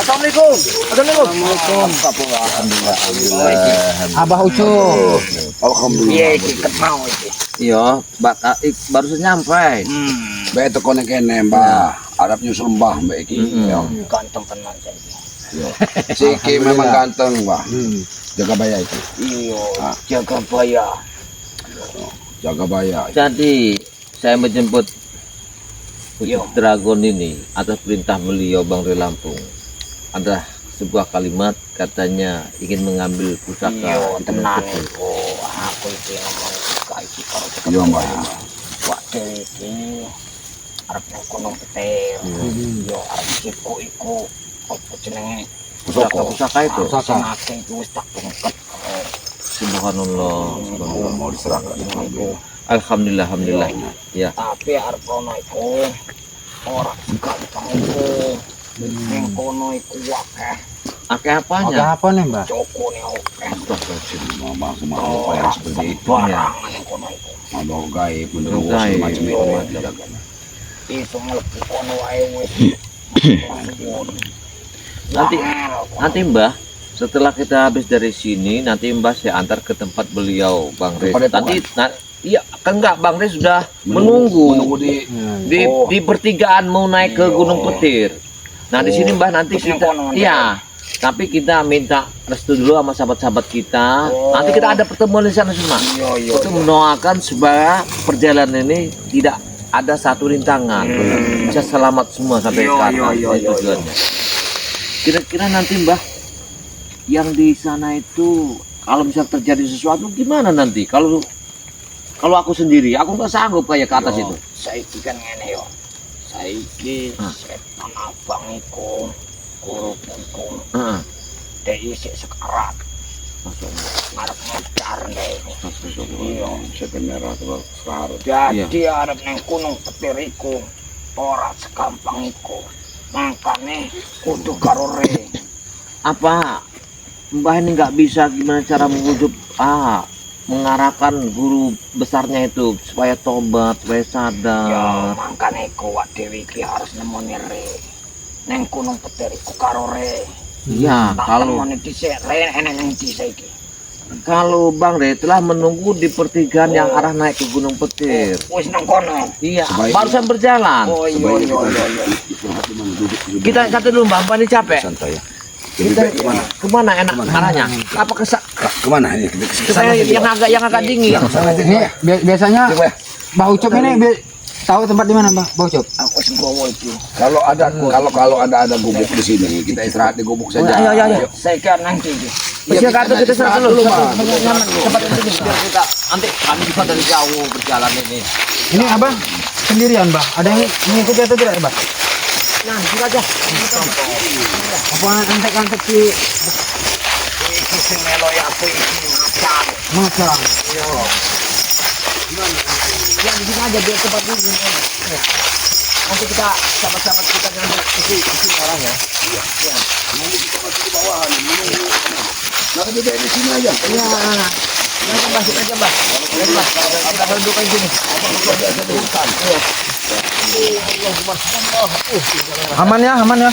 Assalamualaikum. Assalamualaikum. Alhamdulillah. Alhamdulillah. Abah Ucup. Alhamdulillah. Iya iki ket mau iki. Iya, baru nyampe. Mbak teko ning kene, Mbah. Arep nyusul Mbah mbak iki. Ya. Ganteng tenan saiki. Yo. Siki memang ganteng, Mbah. Jagabaya itu. Iya, Jagabaya. Jagabaya. Jadi saya menjemput Iya. Ucup Dragon ini atas perintah beliau Bang Rey Lampung. Ada sebuah kalimat katanya ingin mengambil pusaka Iya, di Gunung tenan Petir. Iku. Aku iki ngomong juga iki karo Iya, Mbah. Wak dhewe iki arep nang Gunung Petir. Iya, arep jipuk iku apa jenenge? Pusaka. Pusaka itu. Pusaka. Sing akeh iku wis tak bungket karo Subhanallah. Subhanallah. Mau diserahkan. iku. Alhamdulillah, alhamdulillah. Ya. Tapi arep rono iku ora segampang iku. Ning kono iku akeh Akeh Oke apanya? apa nih, Mbah? cokone akeh. Astagfirullahaladzim. Mau apa yang seperti itu. Sembarangan ning kono iku. Mau gaib, menerus Gaib. macam itu Mbah, dijaga. Iso mlebu kono wae wis. Nanti nanti Mbah, setelah kita habis dari sini, nanti Mbah saya antar ke tempat beliau, Bang Rey. Ke Nanti, nah, iya, kan enggak, Bang Rey sudah menunggu, Menunggu di di Oh. di pertigaan mau naik ke Iya. Gunung Petir. Nah, di sini Mbah nanti Terus yang kita kono nanti. iya, tapi kita minta restu dulu sama sahabat-sahabat kita. Oh. Nanti kita ada pertemuan di sana semua. Iya. Untuk mendoakan supaya perjalanan ini tidak ada satu rintangan. Bisa selamat semua sampai Iya, ke atas iya, itu tujuannya. Kira-kira nanti Mbah yang di sana itu kalau misal terjadi sesuatu gimana nanti? Kalau kalau aku sendiri, aku nggak sanggup kayak ke atas Yo, itu. Saiki kan ngene yo. Saiki setan abang iku guruku iku dek isik sekarat Masya Allah. arep ngejar ndek. Iya. Setan merah terus sekarat. Jadi arep nang Gunung Petir iku ora segampang iku. Makane kudu karo Re. Apa Mbah ini nggak bisa gimana cara mewujud mengarahkan guru besarnya itu supaya tobat, supaya Ya sadar? Makane iku wak dhewe iki harus nemoni Re. Nang Gunung Petir iku karo Re. Iya, Tak kalau temoni dhisik Re enek nang ndi saiki. Kalau Bang Re telah menunggu di pertigaan yang arah naik ke Gunung Petir. Wis nang kono. Iya, Sebaiknya- barusan berjalan. Oh iya Sebaiknya iya kita iya iya. istirahat di mana, duduk, duduk. Kita santai dulu, Mbak, Mbak ini capek. Santai ya. Lebih Kita baik kemana? kemana enak arahnya? Apa ke Kemana ini? Kita ke sana ke saja. yang agak dingin? Sana aja. Ini biasanya Coba ya. Mbah Ucup ini tahu tempat di mana, Mbah Mbah Ucup? Aku sing gowo iki. Kalau ada kalau kalau ada gubuk di sini, kita istirahat di gubuk saja. Ayo, ayo, ayo. Saiki nang ndi iki? Ya, Silakan kita kita istirahat istirahat dulu, dulu, Mas. Nyaman, tempat ini biar kita nanti kami juga dari jauh berjalan ini. Ini Abah sendirian, Mbah. Ada yang mengikuti atau tidak, Mbah? Nah, sini aja. Apa antek-antek si Iki sing meloi aku iki macan. macan? Iya. Ya, di sini aja biar tempat dingin. Ya. Nanti kita sahabat-sahabat kita nanti isi isi orang ya. Iya. Nanti kita masih di bawah nih, menunggu. Nah, lebih baik di sini aja. Iya. Nanti Mbah, sini aja, Mbah. Sini, Mbah. Kita duduk aja sini. Apa biasa di hutan. Iya. Aman ya, aman ya.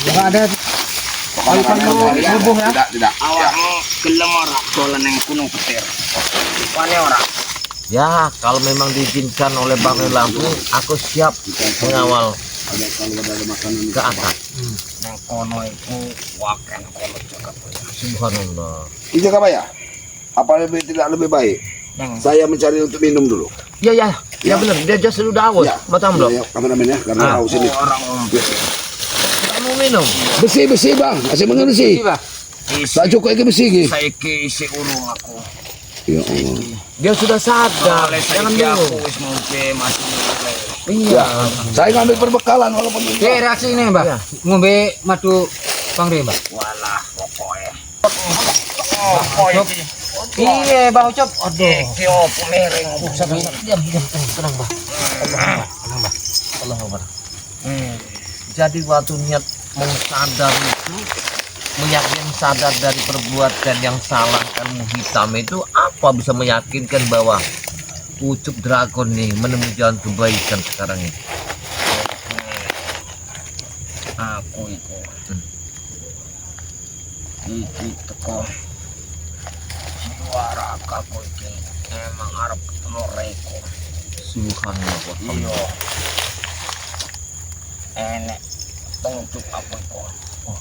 Enggak ada Kalau subuh ya. Tidak, tidak. Awakmu gelem ora dolan nang Gunung Petir? Wani ora? Ya, kalau memang diizinkan oleh Bang Rey Lampung, aku siap mengawal Ada kalau ada makanan ke atas. Nang kono iku akeh nang kono Jagabaya. Subhanallah. Ini Jagabaya. Apa lebih tidak lebih baik? Nang Saya mencari untuk minum dulu. Ya, ya, ya, benar. Dia just sudah haus. Ya. Mata belum. Ya, kameramen ya, karena Ah. haus ini. Orang ngombe. Kita mau minum. Besi, besi bang, masih mengen besi. Iya, Bah. Isi Tak cukup lagi besi ini. saiki isi urung aku. Ya Allah. Dia sudah sadar. Oleh Jangan saiki aku minum. wis ngombe masih ngombe. Iya. Saya ngambil perbekalan walaupun Oke, reaksi ini, Mbah. Iya. Ngombe madu Bang Rey, Mbah. Walah pokoke. Opo iki? Iya, Mbah Ucup. Aduh. Iki opo miring opo? Diam, diam, tenang, tenang, Mbah. Allah, tenang, Mbah. Allah Akbar. Jadi waktu niat mau sadar itu, meyakinkan sadar dari perbuatan yang salah ilmu hitam itu, apa bisa meyakinkan bahwa Ucup Dragon nih menemui jalan kebaikan sekarang ini? Aku iku Iki teko jiwa ragaku iki emang arep ketemu Reko. Subhanallah. Iya. Enek petunjuk apa iku? Oh.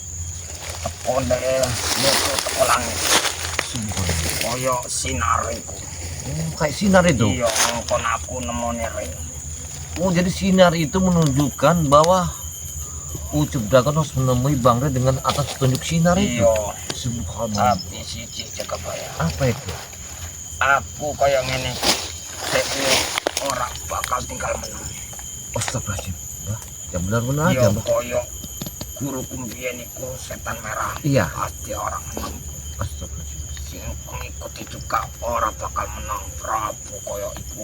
Teko ndek mutu teko langit. Subhanallah. Kaya sinar iku. Oh, kayak sinar itu. Iya, ngkon aku nemoni Rey. Oh, jadi sinar itu menunjukkan bahwa Ucup Dragon harus menemui Bang Rey dengan atas petunjuk sinar itu. Iya, Subhanallah. tapi siji Jagabaya. Apa itu? Aku kaya ngene iki. Dek ora bakal tinggal meneng. Astagfirullahaladzim. Mbah, yang benar-benar aja, Iya, Mbah. kaya guruku mbiyen iku setan merah. Iya. Pasti ora menang. Astagfirullahaladzim. Sing pengikuti juga ora bakal menang. Prabu kaya iku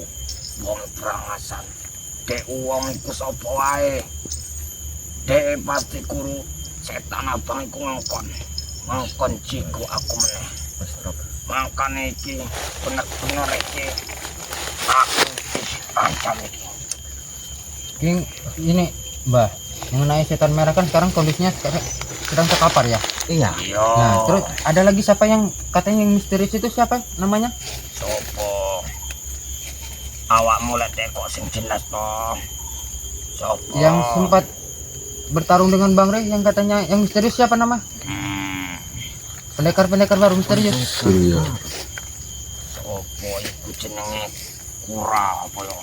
wong brangasan. Dek wong iku sapa wae. Dek pasti guru setan abang iku ngongkon. Ngongkon jigo aku meneh. Astagfirullah. Makane iki bener-bener iki aku wis ancam iki. King, ini Mbah, mengenai setan merah kan sekarang kondisinya sekarang sedang terkapar ya. Iya. Iya. Nah, terus ada lagi siapa yang katanya yang misterius itu siapa namanya? Sopo? Awakmu lek tekok sing jelas to. Sopo? Yang sempat bertarung dengan Bang Rey yang katanya yang misterius siapa nama? Pendekar-pendekar baru misterius. Iya. Sopo iku jenenge Kura apa ya?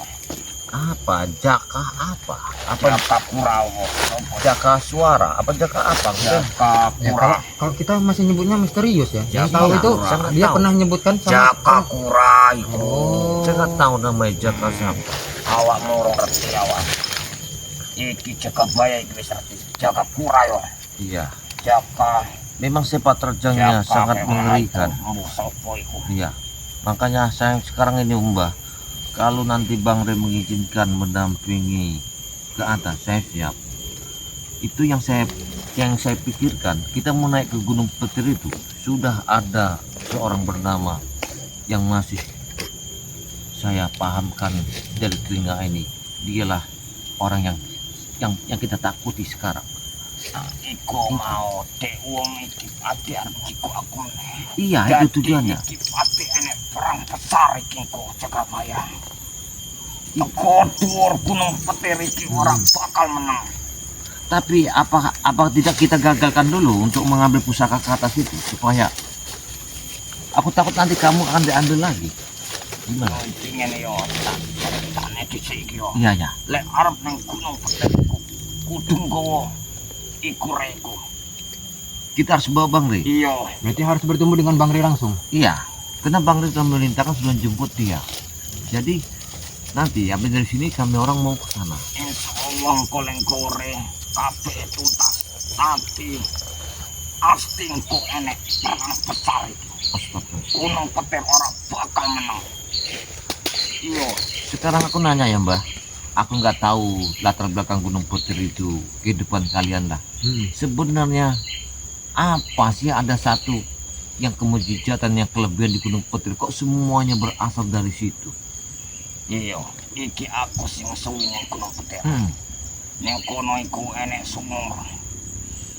Apa? Jaka apa? Apa Jaka Kura apa? Sopo? Jaka suara? Apa jaka apa? Jaka Ya, Kura. kalau kita masih nyebutnya misterius ya. Yang Jaka tahu itu Kura. Saya nggak dia tahu. pernah nyebutkan sama Jaka Kura iku. Oh. Saya nggak tahu namanya Jaka siapa. Awakmu ora ngerti awak. Iki Jagabaya iki wis ngerti. Jaka Kura yo. Iya. Jaka Memang sepak terjangnya Jaka sangat memang mengerikan. iku. Mbuh sopo iku? Iya. Makanya saya sekarang ini Mbah, kalau nanti Bang Rey mengizinkan mendampingi ke atas, saya siap. Itu yang saya pikirkan. Kita mau naik ke Gunung Petir itu sudah ada seorang bernama yang masih saya pahamkan dari telinga ini. Dialah orang yang kita takuti sekarang. Iku mau dek wong iki pasti arep jigo aku meneh. Iya, itu tujuannya. Iki pasti enek perang besar iki engko Jagabaya. Teko dhuwur Gunung Petir iki ora bakal menang. Tapi apa apa tidak kita gagalkan dulu untuk mengambil pusaka ke atas itu supaya aku takut nanti kamu akan diambil lagi. Gimana? Iki ngene yo, tak ceritane dhisik iki yo. Iya ya. Lek arep nang Gunung Petir iku kudu nggawa iku reku. Kita harus bawa Bang Rey. Iya, Berarti harus bertemu dengan Bang Rey langsung. Iya. Karena Bang Rey sudah memerintahkan, sudah jemput dia. Jadi nanti habis dari sini kami orang mau ke sana. Insya Allah engko lek gore kabeh tuntas. Tapi pasti engko enek perang besar iki. Astagfirullah. Gunung Petir ora bakal menang. Iya, Sekarang aku nanya ya Mbah. Aku nggak tahu latar belakang Gunung Petir itu kehidupan kalian lah. Sebenarnya apa sih ada satu yang kemujizatan, yang kelebihan di Gunung Petir kok semuanya berasal dari situ? Iya. Iki aku sing suwi ning Gunung Petir. Ning kono iku enek sumur.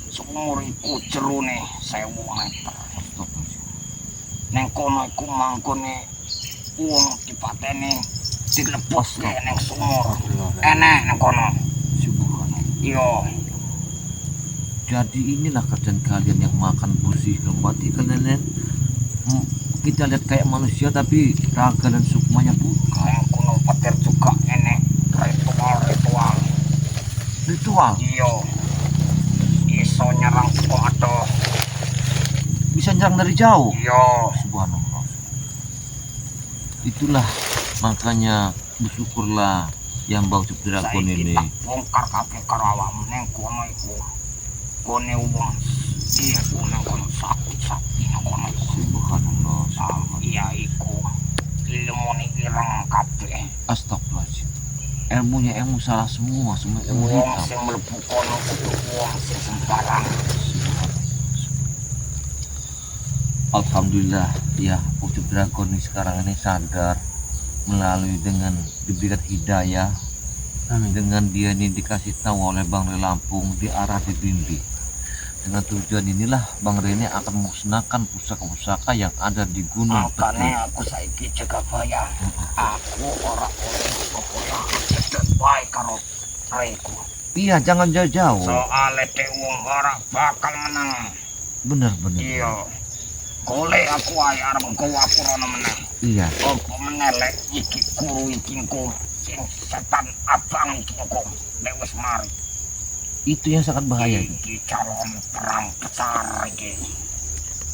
Sumur iku jerone 1000 meter. Astagfirullah. Ning kono iku manggone wong dipateni, dilebokke ning sumur. Enek ning kono. Subhanallah. Iya. Jadi inilah kerjaan kalian yang makan bersih berarti kalian lihat, kita lihat kayak manusia tapi raga dan sukmanya bukan. Ning Gunung Petir juga enek ritual-ritual. Ritual Iya. Iso nyerang teko adoh. Bisa nyerang dari jauh. Iya. Subhanallah. Itulah makanya bersyukurlah yang bau Ucup Dragon Saiki ini. tak bongkar kabeh karo awakmu ning kono iku. Gone wong iku nang kono sakti-sakti nang kono iku. Subhanallah. Subhanallah. Iya iku. Ilmune ireng kabeh. Astagfirullahaladzim. Ilmunya ilmu salah semua, semua ilmu Wong hitam. sing mlebu kono kudu wong sing sembarang. Alhamdulillah ya, Ucup Dragon ini sekarang ini sadar melalui dengan diberikan hidayah. Amin. Dengan dia ini dikasih tahu oleh Bang Rey Lampung, diarah, dibimbing. Dengan tujuan inilah Bang Rene akan memusnahkan pusaka-pusaka yang ada di Gunung Makane Petir. Aku saiki Jagabaya. Aku ora oleh pokoknya cedek wae karo Reku. Iya, jangan jauh-jauh. Soale dek wong ora bakal menang. Benar, benar. Iya. Golek aku ae arep nggawa aku rono meneh. Iya. Apa meneh lek iki guru iki engko sing setan abang iki engko lek wis mari. Itu yang sangat bahaya itu. Iki calon perang besar iki.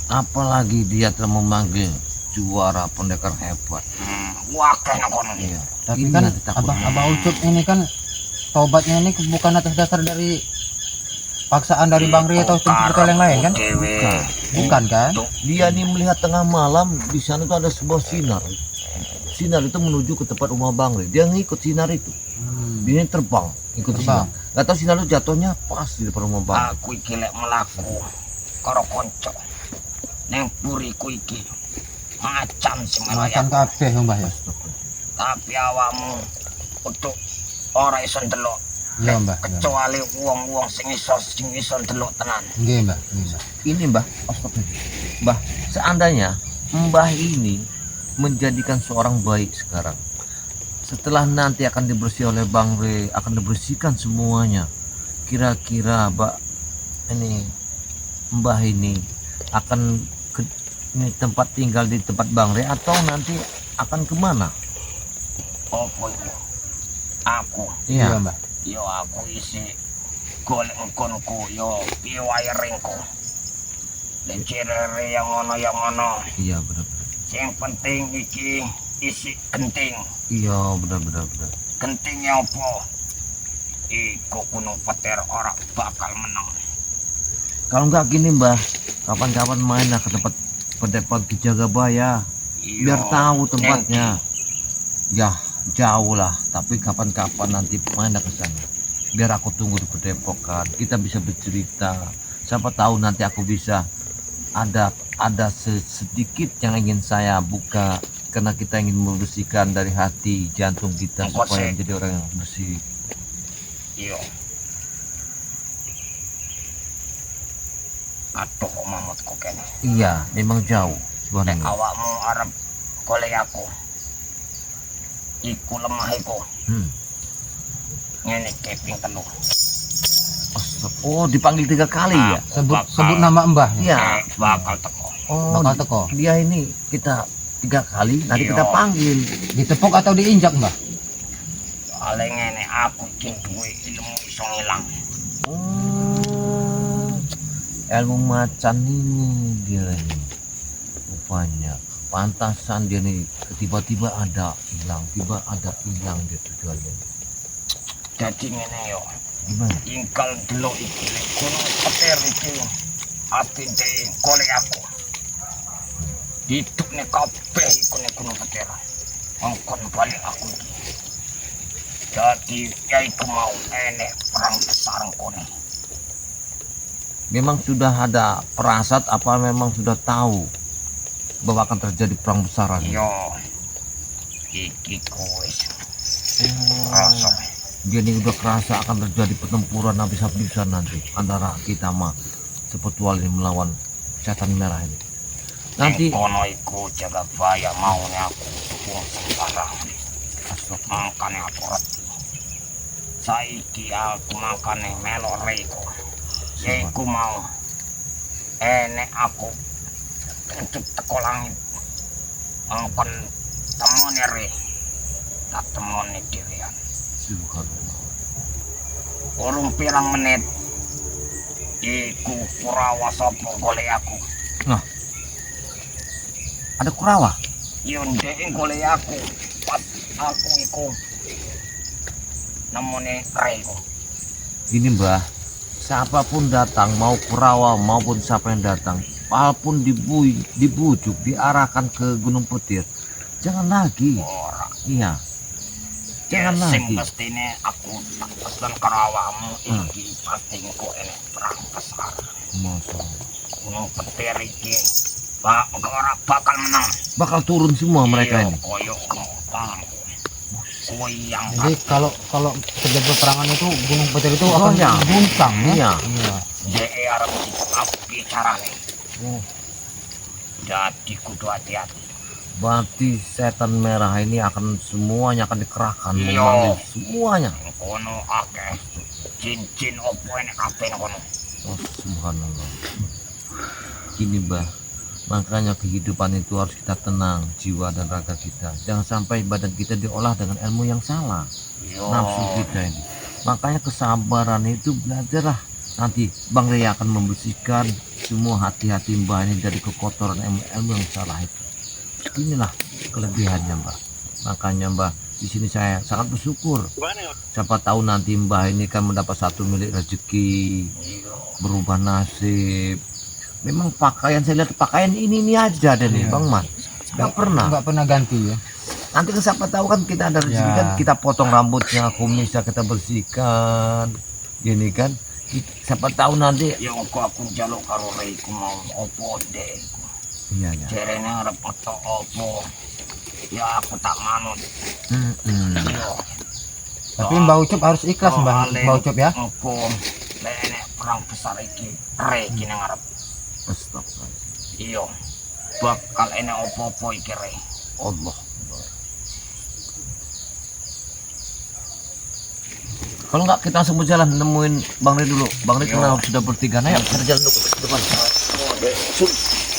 Apalagi dia telah memanggil juara pendekar hebat. Wakeh nang kono. Iya. Tapi Ini kan yang ditakutkan. Abah Abah Ucup ini kan tobatnya ini bukan atas dasar dari paksaan dari Bang Ri atau spiritual yang lain kan? Dewe. Bukan. Bukan kan? Dia nih melihat tengah malam di sana tuh ada sebuah sinar. Sinar itu menuju ke tempat rumah Bang Ri. Dia ngikut sinar itu. Dia ini terbang, ikut Terbang. sinar. Gak tahu sinar itu jatuhnya pas di depan rumah Bang Ri. Aku iki lek mlaku karo kanca ning buriku iki macan sing Macan melayak. kabeh ya, Mbah ya. Tapi awakmu untuk ora iso ndelok. Iya, Mbah. Iya. Kecuali wong-wong sing iso ndelok tenan. Nggih, Mbah. Nggih, Mbah. Ini Mbah, astagfirullah. Mbah, seandainya Mbah ini menjadikan seorang baik sekarang. Setelah nanti akan dibersih oleh Bang Re, akan dibersihkan semuanya. Kira-kira Mbak ini Mbah ini akan ke ini tempat tinggal di tempat Bang Re atau nanti akan kemana? Apa iku? Aku Iya, Mbah. yo aku isi golek nggonku yo piye wae ringku. Lek cirere yang ngono yang ngono. Iya, benar-benar. Sing penting iki isi genting. Iya, benar-benar benar. Gentingnya apa? Iku Gunung Petir ora bakal menang. Kalau nggak gini Mbah, kapan-kapan main lah ke tempat pendepan Ki Jagabaya. Iya, Biar tahu tempatnya. Ya jauh lah, tapi kapan-kapan nanti main lah ke sana. Biar aku tunggu di Padepokan, kita bisa bercerita. Siapa tahu nanti aku bisa ada sedikit yang ingin saya buka karena kita ingin membersihkan dari hati jantung kita Engkau supaya sih. menjadi orang yang bersih. Iya. Aduh, kok mamutku kene. Iya, memang jauh Nek sebenarnya. awakmu arep golek aku. Iku lemah iku. Ngene iki ping telu. Astaga. Oh, dipanggil 3 kali ya? Aku Sebut bakal- sebut nama Mbah. Iya. Bakal teko. Oh, Bakal teko. Dia ini kita 3 kali, nanti Iya. kita panggil. Ditepuk atau diinjak, Mbah? Ale ngene aku iki duwe ilmu iso ngilang. Oh, ilmu macan ini dia ini. Rupanya pantasan dia nih tiba-tiba ada hilang, tiba ada hilang dia tujuannya. Dadi ngene yo. Gimana? Ingkal delok iki lek Gunung Petir iki atine golek aku. Didukne kabeh iku ning Gunung Petir. Angkon balik aku iki. Dadi ya iku mau enek perang besar kone. Memang sudah ada perasat apa memang sudah tahu bahwa akan terjadi perang besar ini? Iya. Iki wis Oh. rasa. Dia ini udah kerasa akan terjadi pertempuran habis-habisan nanti antara kita mah sepetual ini melawan setan merah ini. Nanti Ning kono iku Jagabaya maune aku wong sembarang. Mangkane aku reti. Saiki aku mangkane melok reko. Ya iku mau enek aku kencet teko langit. Mangkon temone re. Tak temone dhewean. Subhanallah. Urung pirang menit iku Kurawa sapa golek aku. Nah. Ada Kurawa? Yo ndek golek aku. Pas aku iku nemone re iku. Gini Mbah, siapapun datang, mau Kurawa maupun siapa yang datang, walaupun dibujuk, diarahkan ke Gunung Petir, jangan lagi. Ora. Iya. Jangan Sing lagi. mestine aku tak pesen karo awakmu iki pasti engko enek perang besar. Masa Allah. Gunung Petir iki bak ora bakal menang. Bakal turun semua mereka Iya, ini. Koyo kembang. Goyang. Jadi kalau kalau terjadi peperangan itu Gunung Petir itu akan Goyang. Guncang ya. Iya. Iya. Dhek arep diapi carane. Iya. Dadi kudu hati-hati. Berarti setan merah ini akan semuanya akan dikerahkan, Iya. memanggil semuanya. Kono akeh jin-jin opo enek kabeh nang kono. Oh, subhanallah. Gini, Mbah, makanya kehidupan itu harus kita tenang, jiwa dan raga kita. Jangan sampai badan kita diolah dengan ilmu yang salah. Iya. Nafsu kita ini. Makanya kesabaran itu belajarlah. Nanti Bang Ria akan membersihkan semua hati-hati Mbah ini dari kekotoran ilmu-ilmu yang salah itu. Inilah kelebihannya, Mbah. Makanya, Mbah, di sini saya sangat bersyukur. Siapa tahu nanti Mbah ini kan mendapat satu milik rezeki, berubah nasib. Memang pakaian saya lihat pakaian ini aja deh nih, Iya. Bang Man. Nggak pernah. Nggak pernah ganti ya. Nanti kan siapa tahu kan kita ada rezeki Ya. kan kita potong rambutnya, kumisnya kita bersihkan. Gini kan. Siapa tahu nanti Ya kok aku njaluk karo Rey iku mau opo dek iku. Iya ya. Jarene arep metok opo. Ya aku tak manut. Iya. Tapi Mbah Ucup harus ikhlas, Mbah, Soale Mbah Ucup ya. Engko lek enek perang besar iki, Rey iki nang ngarep. Astagfirullah. Iya. Bakal enek opo-opo iki, Rey. Allah. Kalau nggak kita langsung berjalan nemuin Bang Rey dulu. Bang Rey Iya. kenal sudah bertiga. Nah, ya, kita jalan dulu ke depan.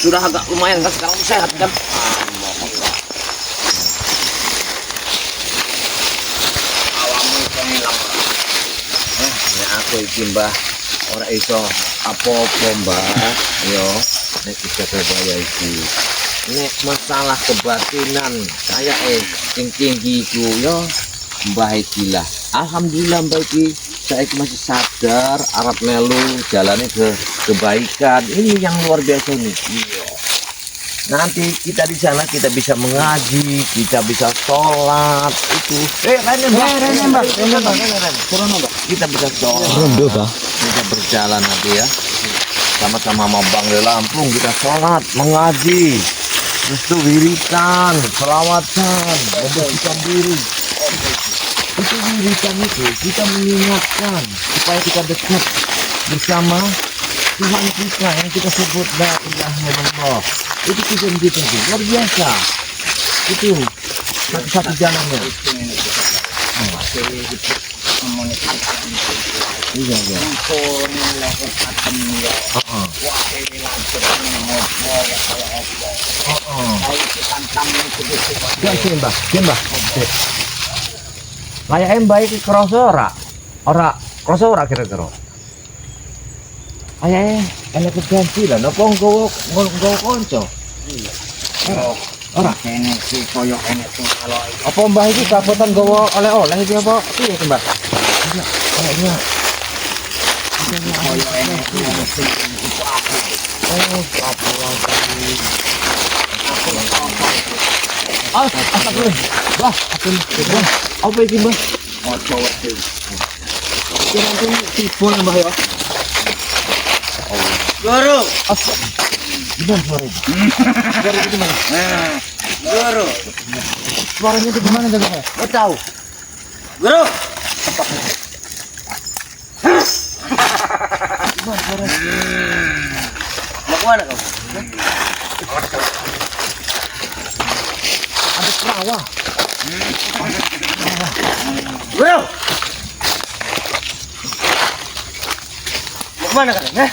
Sudah agak lumayan kan sekarang sehat kan? Awakmu iso ngilang ora? Eh, nek aku iki, Mbah, ora iso apa-apa, Mbah. Yo, nek bisa iki. Nek masalah kebatinan saya sing tinggi iku yo Mbah iki lah. Alhamdulillah Mbah iki saya iki masih sadar arep melu jalane ke kebaikan. Ini yang luar biasa ini. Iya. Nanti kita di sana kita bisa mengaji, kita bisa sholat itu. Eh, Rene, Mbah. Eh, Rene, Mbah. Rene, Mbah. Rene, Rene. Turun, Mbah. Kita bisa sholat. Rondo, Mbah. Bisa berjalan nanti ya. Sama-sama sama Bang di Lampung kita sholat, mengaji. Terus tuh wiritan, selawatan, membersihkan diri. Itu wiritan itu kita mengingatkan supaya kita dekat bersama Tuhan kita yang kita sebut la ilaha illallah. Itu tujuan kita itu luar biasa. Itu satu-satu jalannya. Iya. Heeh. Heeh. Ya sih, Mbah, sih, Mbah. Sik. Layake Mbah iki krasa ora? Ora krasa ora kira-kira? Layake enek keganti lah, napa nggawa nggawa kanca? Oh, Ora. kene iki koyo enek sing melok iki. Apa Mbah iki kabotan nggawa oleh-oleh iki apa piye iki, Mbah? Kayaknya Koyo enek wong sing iku aku. Oh, apa lagi? Aku sapa iku? Ah, astagfirullah. Mbah, aku Mbah, apa iki, Mbah? Ojo wedi. Iki nanti tiba Mbah ya. Guru. Gimana suara itu? Suara itu gimana? Guru. Suaranya itu Gimana tuh, Mbah? Kau tahu? Guru. Gimana suaranya? Mau kemana kau? Ada perawa. Guru. Mau kemana kalian? Eh?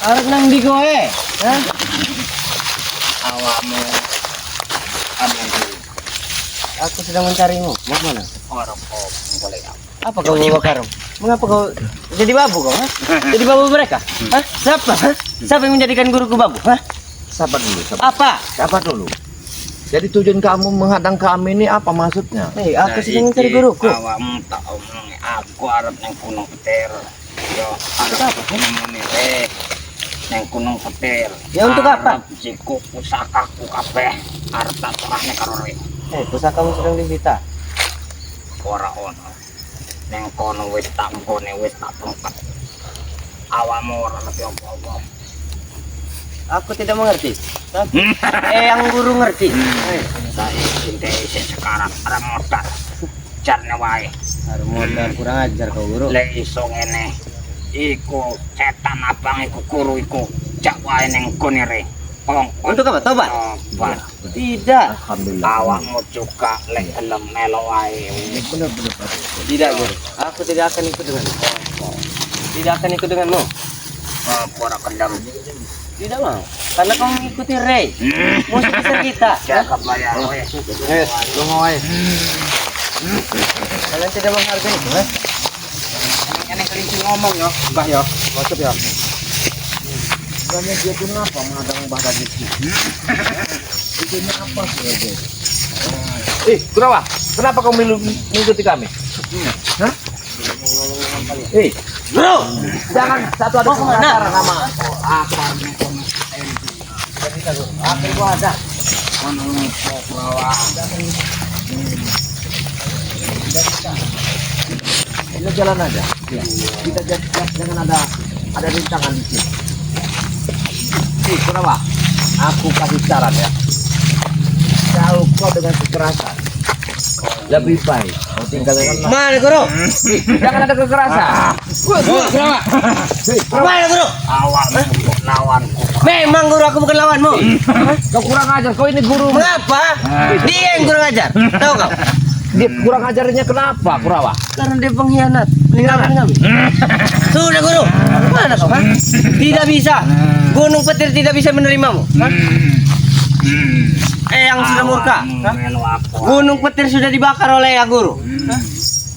Arek nang ndi kowe? Hah? Awakmu anu Aku sedang mencarimu. Mau kemana? ora apa boleh aku. Apa kau bawa karung? Mengapa kau jadi babu kau? Hah? Jadi babu mereka? Hah? Siapa? Hah? Siapa yang menjadikan guruku babu? Hah? Sabar dulu, sabar. Apa? Sabar dulu. Jadi tujuan kamu menghadang kami ini apa maksudnya? Hei, aku sedang mencari guruku. Awakmu tak omongi aku arep nang Gunung Petir. Yo, arep nemoni re nang Gunung Petir. Ya, untuk apa? Arep jikuk pusakaku kabeh arep tak serahne karo re. Pusakamu sedang disita. Ora ono. Neng kono wis tak nggone, wis tak tengket. Awakmu ora ngerti apa-apa. Aku tidak mengerti. Hah? Yang guru ngerti. Saiki ndek isih sekarang arep modal. Jarne wae. Harus modal, kurang ajar kau, guru. Lek iso ngene. Iku setan abang iku, guru iku. Jak wae ning gone re. Kongkon. Untuk apa? Tobat? Tobat. Tidak. Alhamdulillah. Awakmu juga lek gelem melo wae. Benar benar. Tidak, guru. Aku tidak akan ikut denganmu. Tidak akan ikut denganmu. Apa ora gelem? Tidak mau. Karena kau mengikuti Rey. Musuh besar kita. Jaga bayar wae. Yes, lu mau aja. Kalian tidak menghargai itu, eh? Ini kelinci ngomong ya, Mbah ya. Masuk ya. Sebenarnya dia tuh ngapa menghadang Mbah tadi sih? Itunya apa sih dia? Kenapa? Kenapa kau mengikuti kami? Hah? Bro, Jangan satu ada Mau kemana? antara sama. Aku arep ning kono. Aku ada. Kono ngopo bawa. Kita jalan aja. Ya. Kita jangan ada rintangan di sini. Kenapa? Aku kasih saran ya. Kalau kau dengan kekerasan, lebih baik kau tinggalkan. Mana guru? Jangan ada kekerasan. Guru, mana guru? Awakmu kok lawanku. Memang guru, aku bukan lawanmu. Kau kurang ajar. Kau ini guru. Mengapa? Dia yang kurang ajar. Tahu kau? Dia kurang ajarnya kenapa, Kurawa? Karena dia pengkhianat. Meninggalkan kami. Sudah guru. Mana kau? Hah? Tidak bisa. Gunung Petir tidak bisa menerimamu. Hah? Yang sudah murka. Hah? Melo aku. Gunung Petir sudah dibakar oleh ya guru.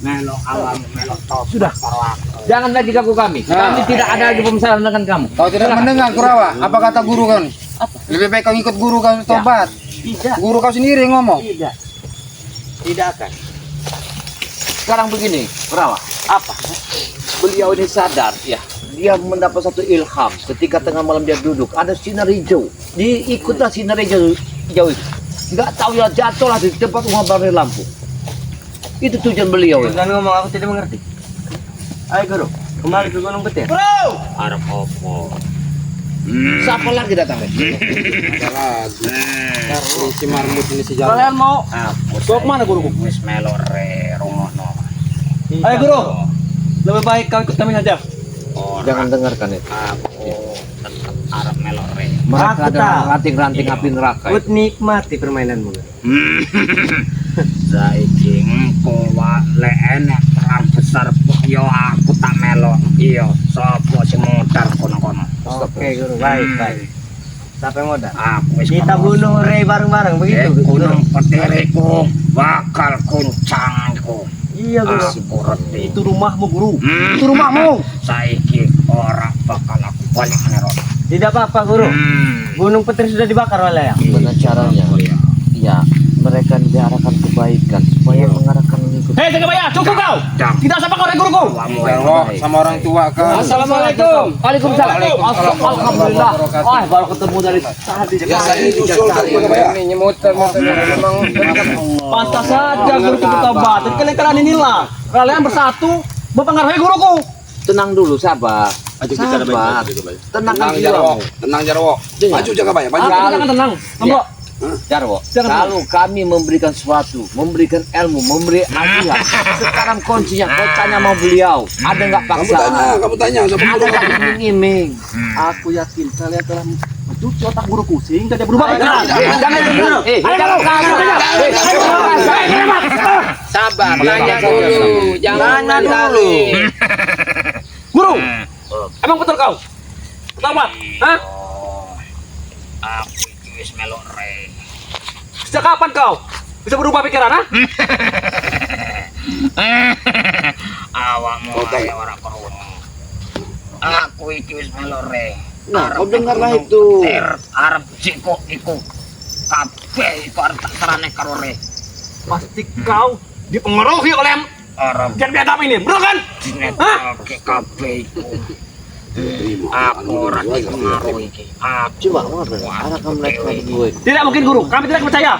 Melo awakmu melo tobat Sudah. karo aku. Jangan lagi ganggu kami. Kami tidak ada lagi pembicaraan dengan kamu. Kau tidak mendengar Kurawa, apa kata guru kau nih? Lebih baik kau ikut guru kau tobat. Tidak. Guru kau sendiri yang ngomong. Tidak. Tidak akan. Sekarang begini, Kurawa. Apa? Beliau ini sadar, ya. Dia mendapat satu ilham ketika tengah malam dia duduk, ada sinar hijau. Diikutlah sinar hijau, hijau itu. Nggak tahu ya, jatuhlah di tempat mengobarnya lampu. Itu tujuan beliau. Ya. Jangan ngomong, aku tidak mengerti. Ayo guru, kembali ke Gunung Petir. Arep opo? Siapa lagi datangnya? Ada lagi. Ini si marmut ini si jalan. Kalian mau Aku Bawa kemana guruku? Wis melo re rungono. Ayo guru, lebih baik kau ikut kami saja. Ora, Jangan dengarkan itu. aku tetep arep melo re. Mereka Aku adalah tahu. ranting-ranting api neraka. Ku nikmati permainanmu. Guru. Saiki engko lek enek perang besar yo aku tak melo. Iya, sapa sing modal kono-kono. Oke guru, baik baik. Siapa yang modal? Aku wis Kita kroso. bunuh Rey bareng-bareng begitu. Guru. Gunung Petir iku bakal kuncang iku. Iya guru. Aku reti. Itu rumahmu guru. Itu rumahmu. Saiki ora bakal aku balik meneh rono. Tidak apa-apa guru. Gunung Petir sudah dibakar oleh ya. Gimana caranya? Iya, mereka diarahkan kebaikan supaya mengarahkan mengikuti. Hei Jagabaya, cukup kau. Dang. Tidak usah pakai guruku. Awakmu Jarwo sama orang tua kau. Assalamualaikum. Waalaikumsalam. Waalaikumsalam. Alhamdulillah. Wah, baru ketemu dari tadi. Ya, saya ini usul dari Jagabaya. Ini muter muter memang. Pantas saja guruku bertobat. Jadi kalian kalian inilah. Kalian bersatu mempengaruhi guruku. Tenang dulu, sabar. Sabar. Tenangkan Tenang Jarwo, jiwamu. tenang Jarwo. Maju Jagabaya, maju. Aku jangan tenang. Nombok. Jarwo, Jangan kalau kami memberikan sesuatu, memberikan ilmu, memberi nasihat, sekarang kuncinya kau tanya sama beliau, ada nggak Kamu tanya, paksaan? kamu tanya sama Ada guru nggak kamu. iming-iming? Aku yakin kalian telah mencuci otak guruku sehingga dia berubah pikiran. Jangan, jangan kasar. Sabar, tanya dulu, jangan Tanya dulu. Guru, emang betul kau? Bertobat? Hah? Aku iki wis melok re. Sejak kapan kau bisa berubah pikiran, ha? Awakmu ae ora krungu. Aku iki wis melok re. Nah, Arep kau dengarlah gunung itu. Petir, arep jikok iku. Kabeh iku arep tak serane karo re. Pasti kau dipengaruhi oleh Arep Jan biadab ini, betul kan? dinetralke kabeh iku. Aku ora dipengaruhi iki. Aku Coba, arahkan mereka berdua ini. Tidak mungkin guru, kami tidak percaya.